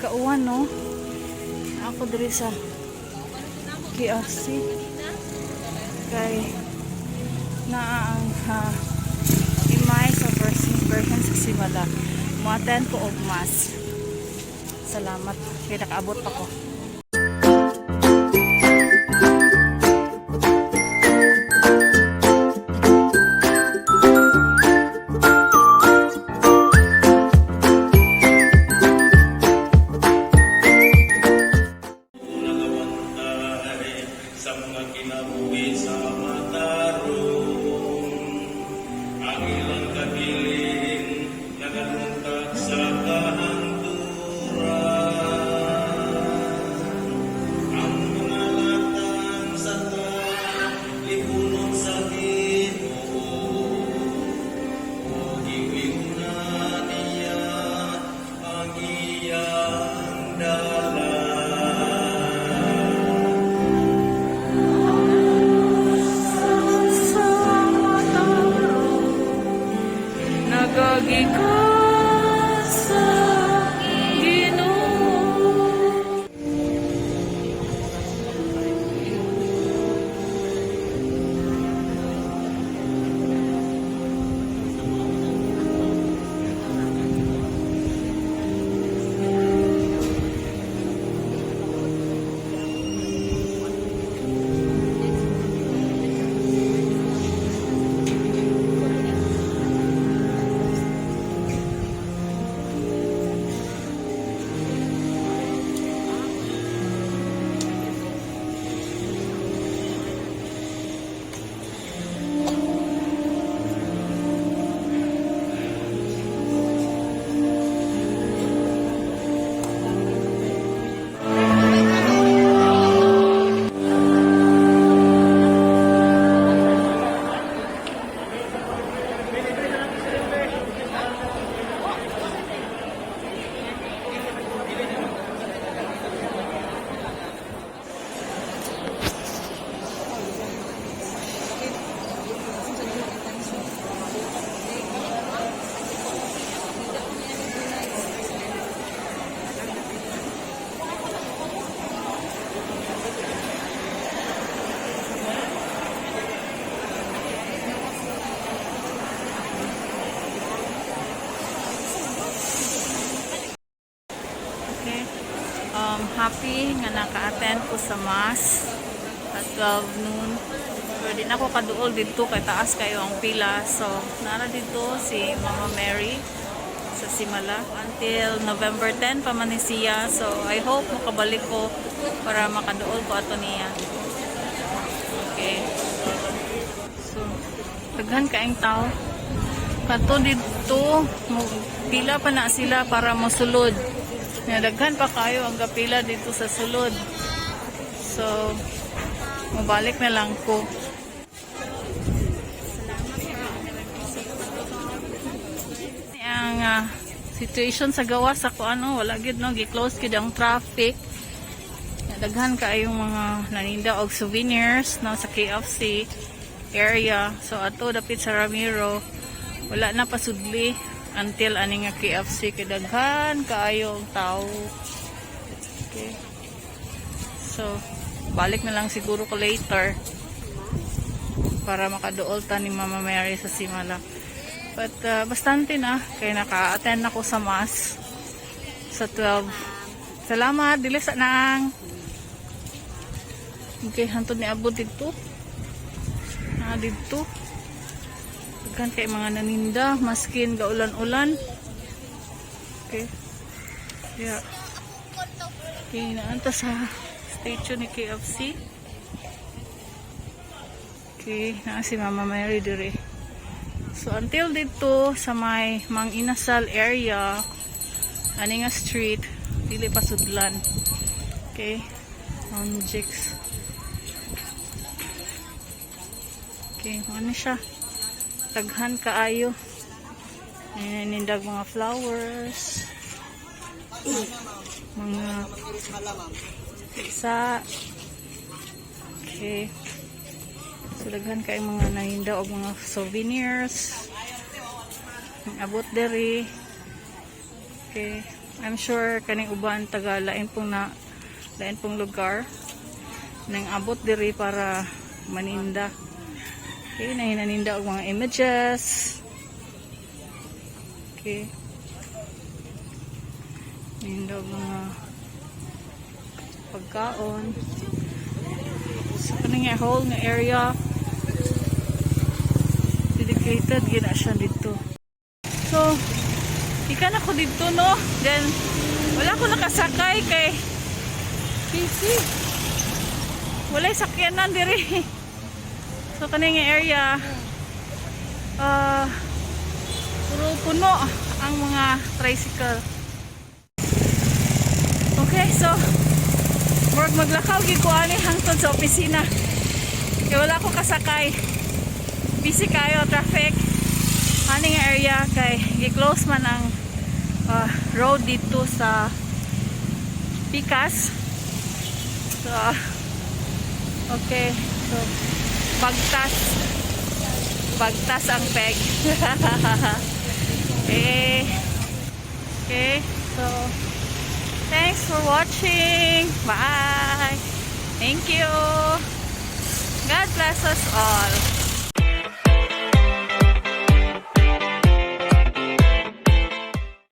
Kauwan, no? Ako diri sa KFC. Kay naa ang himay sa Virgin Virgin sa Simala. Mo-attend ko og mass. Salamat kay nakaabot pa ko. Nagabantay sa mga kinabuhi sa matarong. Ang ilang kabilin nagalungtag sa kahangturan. Ang mga latang sa lipunon sa Ginoo. O giwingna niya ang iyang dalan. Sa matarong nagagikan sa Ginoo. Okay. Happy nga naka-attend ko sa mass at 12 noon. Pero di na ako kaduol dito kay taas kayo ang pila. So, nara dito si Mama Mary sa Simala until November 10 pa man ni siya. So, I hope makabalik ko para makaduol ko ato niya. Okay. So, daghan kaayong tao. Kato dito, pila pa na sila para mosulod. Nga daghan pa kayo ang gapila dito sa sulod. So, mobalik na lang ko. Ang situation sa gawas ako ano, wala gyud, no, gi-close gyud ang traffic. Daghan kaayong mga naninda og souvenirs, no, sa KFC area. So ato dapit sa Ramiro, wala na pasudli until ani nga KFC kay daghan kaayo ang tao. Okay. So balik na lang siguro ko later para makaduol ta ni Mama Mary sa Simala. But bastante na kay naka-attend ako sa mass sa 12. Salamat, dili sa nang. Okay, hantod ni abot dito. Ah, dito. Daghan kay mga naninda, maskin gaulan-ulan. Okay. Yeah. Okay, naanta sa statue ni KFC. Okay, naa si Mama Mary dire. So until dito sa may Mang Inasal area, ani nga street, dili pa sudlan. Okay. Jigs. Okay, ano siya? Daghan kaayo. Nindag mga flowers. Mga isa. Okay. So daghan kay mga nahinda og mga souvenirs. Ang abot diri. Okay. I'm sure kaning uban taga lain pong lugar nang abot diri para maninda. Okay, nahinaninda og mga images. Okay. Naninda og mga pagkaon. So kaning nga whole nga area, dedicated gina siya dito. So, ikan ako dito, no? Then, wala ko nakasakay kay busy. Walay sakyanan diri. So, kaning area, puro puno ang mga tricycle. Okay, so, murag maglakaw gyud ko ani hangtod sa opisina. Kay wala ko kasakay. Busy kayo traffic. Ani nga area kay gi-close man ang road dito sa Pikas. So, okay. So, bagtas. Bagtas ang peg. Okay. Okay. So, thanks for watching. Bye. Thank you. God bless us all.